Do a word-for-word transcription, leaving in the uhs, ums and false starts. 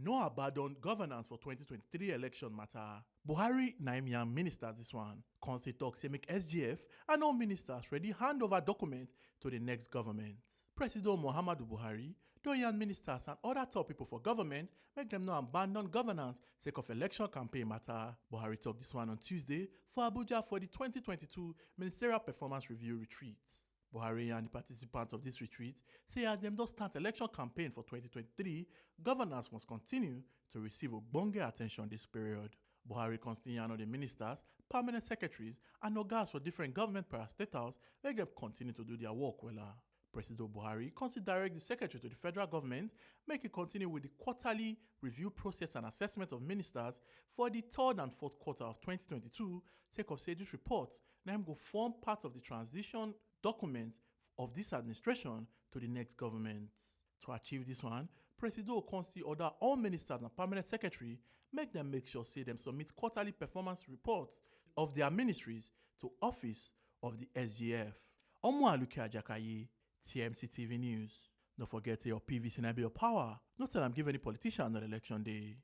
no abandon governance for twenty twenty-three election matter. Buhari na im yarn ministers this one. Come still talk say make S G F and all ministers ready hand over document to the next government. Presido Muhammadu Buhari don yarn ministers and other top people for government make dem no abandon governance sake of election campaign matter. Buhari talk this one on Tuesday for Abuja for the twenty twenty-two Ministerial Performance Review Retreat. Buhari and the participants of this retreat say as dem don start election campaign for twenty twenty-three, governance must continue to receive ogbonge attention this period. Buhari come still yarn on the ministers, permanent secretaries, and ogas for different government parastatals make dem continue to do their work wella. Presido Buhari come still direct the secretary to the federal government make e continue with the quarterly review process and assessment of ministers for the third and fourth quarter of twenty twenty-two, sake of say this report na im go form part of the transition document of this administration to the next government. To achieve this one, Presido come still order all ministers and permanent secretary make dem make sure say dem submit quarterly performance reports of their ministries to office of the S G F. Omo Aluke Ajakaye, T M C T V News. No forget say your P V C na be your power. No sell am give any politician on election day.